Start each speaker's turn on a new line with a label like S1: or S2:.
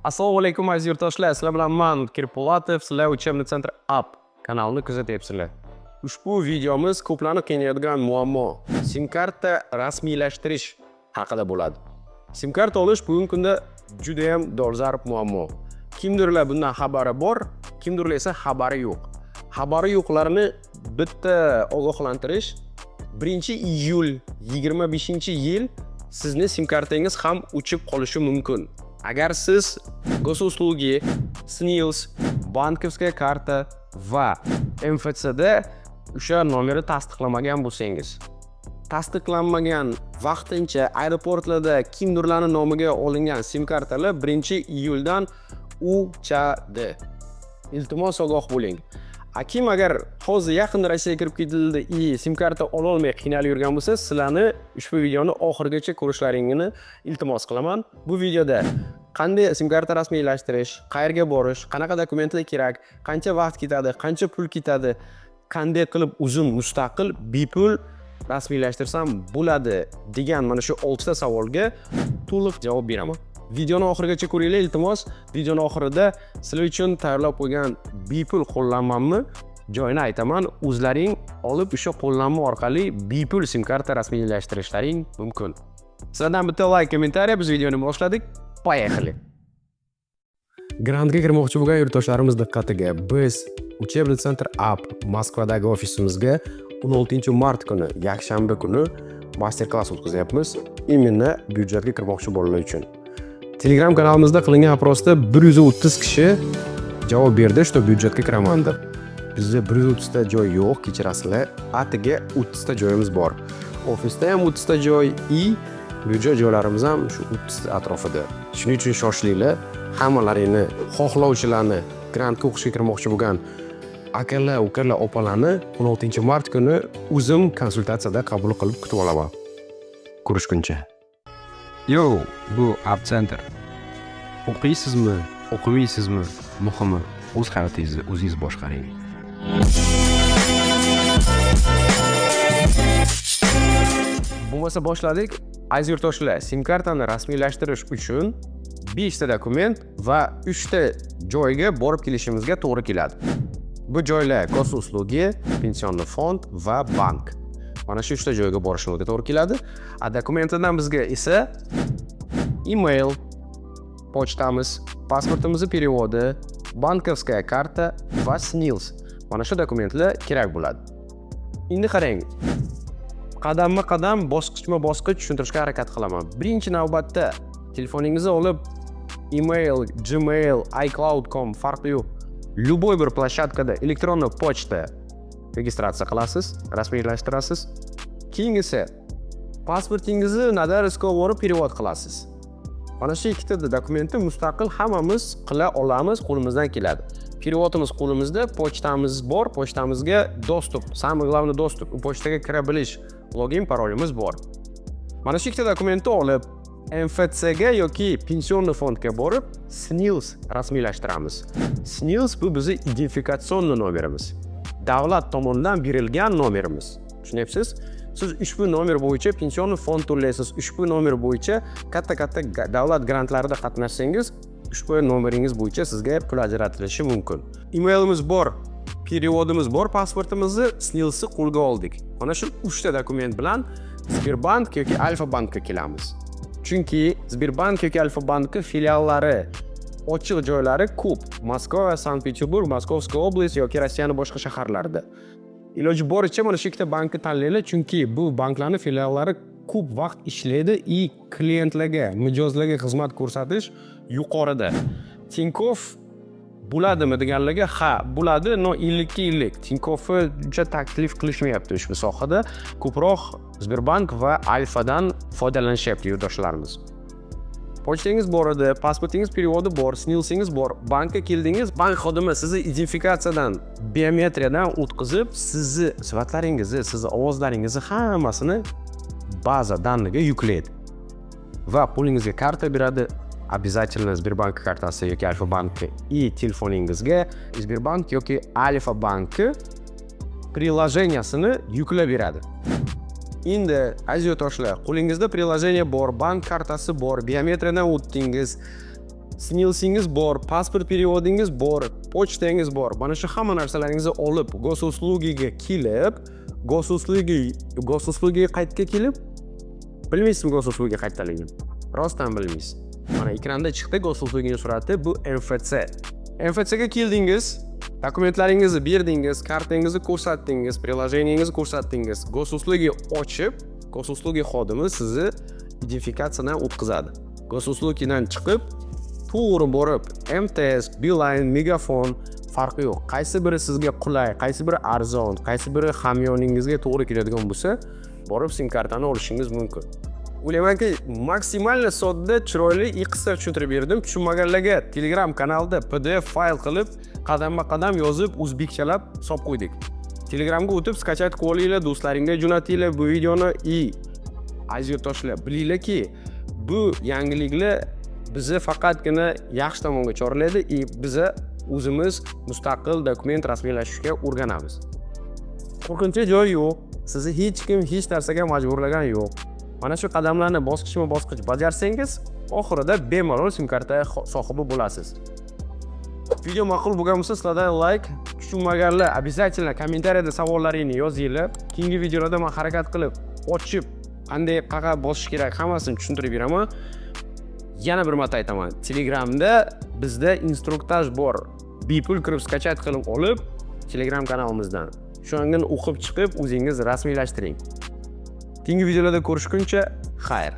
S1: Assalomu alaykum, aziz yurtdoshlar. Sizlar bilan man, Kirpulatov, sizlar Учебный центр Up kanalini kuzatyapsizlar. Ushbu videomiz ko'plarni qiynayotgan muammo, sim karta rasmiylashtirish haqida bo'ladi. Sim karta olish bugungi kunda juda ham dolzarb muammo. Kimdirlar bundan xabari bor, kimdirlar esa xabari yo'q. Xabari yo'qlarni bitta ogohlantirish: 1-iyul 25-yil sizni sim kartangiz ham o'chib qolishi mumkin. Agar siz Госуслуги, СНИЛС, банковская карта va МФЦ da o'sha nomerni tasdiqlamagan bo'lsangiz, tasdiqlanmagan, vaqtincha aeroportlarda kimdirlarni nomiga olingan sim kartalar 1-iyuldan o'chadi. Iltimos, ogoh bo'ling. A kim agar hozir yaqinda Rossiyaga kirib ketildi и sim karta ololmay qiynalib yurgan bo'lsa, sizlarni ushbu videoni oxirigacha ko'rishlaringni iltimos qilaman. Bu videoda qanday sim karta rasmiylashtirish, qayerga borish, qanaqa dokumentlar kerak, qancha vaqt ketadi, qancha pul ketadi, qanday qilib o'zim mustaqil bepul rasmiylashtirsam bo'ladi degan mana shu oltita savolga to'liq javob beraman. Videoni oxirigacha ko'ringlar, iltimos. Videoni oxirida sizlar uchun tayyorlab qo'ygan bepul qo'llanmamni joyini aytaman. O'zlaring olib, o'sha qo'llanma orqali bepul sim karta rasmiylashtirishlaring mumkin. Sizlardan bitta layk, kommentariy, biz videoni boshladik. Поехали! Grantga kirmoqchi bo'lgan yurtdoshlarimiz diqqatiga: biz Учебный центр Up Moskvadagi ofisimizga 16-mart kuni, yakshanba kuni master klass o'tkazyapmiz. Именно byudjetga kirmoqchi bolalar uchun. Telegram kanalimizda qilingan опросda 130 kishi javob berdi, что byudjetga kiraman deb. Bizda 130 ta joy yo'q, kechirasizlar. Atigi 30 ta joyimiz bor. Ofisda ham 30 ta joy и byudjet joylarimiz ham shu 30 atrofida. Shuning uchun shoshilinglar. Hammalaringni, xohlovchilarni, grantga o'qishga kirmoqchi bo'lgan akalar, ukalar, opalarni 16-mart kuni o'zim konsultatsiyada qabul qilib kutib olaman. Ko'rishguncha.
S2: Yo, bu Up Center. O'qiysizmi, o'qimaysizmi, muhimi, o'z hayotingizni o'zingiz boshqaring.
S1: Bo'lmasa boshladik. Aziz yurtdoshlar, sim kartani rasmiylashtirish uchun 5 ta dokument va 3 ta joyga borib kelishimizga to'g'ri keladi. Bu joylar: Госуслуги, Пенсионный фонд va bank. Mana shu 3 ta joyga borishimizga to'g'ri keladi. A dokumentlardan bizga esa email, pochtamiz, pasportimizni перевод i, банковская карта va СНИЛС. Mana shu dokumentlar kerak bo'ladi. Endi qarang, qadamma qadam, bosqichma bosqich tushuntirishga harakat qilaman. Birinchi navbatda telefoningizni olib, email, Gmail, iCloud.com, farqi yo'q. Любой bir площадка da электронный pochta registratsiya qilasiz, rasmiylashtirasiz. Keyingisi, pasportingizni notariusga olib borib перевод qilasiz. Mana shu ikkita dokumentni mustaqil hammamiz qila olamiz, qo'limizdan keladi. Перевод imiz qo'limizda, pochtamiz bor, pochtamizga доступ, самый главный доступ, u pochtaga kira bilish, login, parolimiz bor. Mana shu ikkita dokumentni olib, МФЦ ga yoki Пенсионный фонд ga borib, СНИЛС rasmiylashtiramiz. СНИЛС bu bizni идентификационный nomerimiz. Davlat tomonidan berilgan nomerimiz. Tushunyapsiz? Siz ushbu nomer bo'yicha Пенсионный фонд to'laysiz. Ushbu nomer bo'yicha katta-katta davlat grantlarida qatnashsangiz, ushbu nomeringiz bo'yicha sizga pul ajratilishi mumkin. Emailimiz bor, перевод imiz bor, pasportimizni, СНИЛС ni qo'lga oldik. Mana shu 3 ta dokument bilan Sberbank yoki Alfa bankka kelamiz. Chunki Sberbank yoki Alfa banki filiallari ochiq joylari ko'p. Moskva va Sankt-Peterburg, Московская область yoki Rossiyani boshqa shaharlarida. Iloji boricha mana shu ikkita bankni tanlanglar, chunki bu banklarning filiallari ko'p vaqt ishlaydi и klientlarga, mijozlarga xizmat ko'rsatish yuqorida. Tinkoff bo'ladimi deganlarga, ha, bo'ladi, но 50 ga 50. Tinkoffni uncha taklif qilishmayapti ushbu sohada. Ko'proq Sberbank va Alfadan foydalanishyapti yurtdoshlarimiz. Pochtangiz bor edi, pasportingiz перевод i bor, СНИЛС ingiz bor. Bankka keldingiz, bank xodimi sizni identifikatsiyadan, biometriyadan o'tkazib, sizni suratlaringizni, sizni ovozlaringizni hammasini baza данный ga yuklaydi. Va qo'lingizga karta beradi. Обязательно Sberbank kartasi yoki Alfa banki и telefoningizga Sberbank yoki Alfa banki приложения sini yuklab beradi. Endi, aziz yurtdoshlar, qo'lingizda приложение bor, bank kartasi bor, biometriyadan o'tdingiz. СНИЛС ingiz bor, pasport перевод ingiz bor, pochtangiz bor. Mana shu hamma narsalaringizni olib, Госуслуги ga kelib, Госуслуги ga qayerga kelib, bilmaysizmi Госуслуги qayerdaligini? Rostdan bilmaysiz. Mana, ekranda chiqdi Госуслуги ning surati, bu МФЦ. МФЦ ga keldingiz, dokumentlaringizni berdingiz, kartangizni ko'rsatdingiz, приложение ngizni ko'rsatdingiz. Госуслуги ochib, Госуслуги xodimi sizni identifikatsiyadan o'tkazadi. Госуслуги dan chiqib, to'g'ri borib MTS, Beeline, Megafon, farqi yo'q. Qaysi biri sizga qulay, qaysi biri arzon, qaysi biri hamyoningizga to'g'ri keladigan bo'lsa, borib sim kartani olishingiz mumkin. O'ylaymanki, максимально sodda, chiroyli и qisqa tushuntirib berdim. Tushunmaganlarga Telegram kanalda PDF fayl qilib, qadamma qadam yozib, o'zbekchalab solib qo'ydik. Telegramga o'tib, скачать qilib olinglar, do'stlaringga jo'natinglar bu videoni. И aziz yurtdoshlar, bilinglarki, bu yangiliklar bizni faqatgina yaxshi tomonga chorlaydi и biza o'zimiz mustaqil dokument rasmiylashtirishga o'rganamiz. Qo'rqinchli joyi yo'q, sizni hech kim hech narsaga majburlagan yo'q. Mana shu qadamlarni bosqichma bosqich bajarsangiz, oxirida bemalol sim karta sohibi bo'lasiz. Video ma'qul bo'lgan bo'lsa, sizlardan layk. Tushunmaganlar обязательно kommentariyada savollaringni yozinglar. Keyingi videolarda man harakat qilib, ochib, qanday, qayerga bosish kerak, hammasini tushuntirib beraman. Yana bir marta aytaman, Telegramda bizda инструктаж bor, bepul kirib, скачать qilib olib Telegram kanalimizdan, shundan o'qib chiqib, o'zingiz rasmiylashtiring. Keyingi videolarda ko'rishguncha xayr.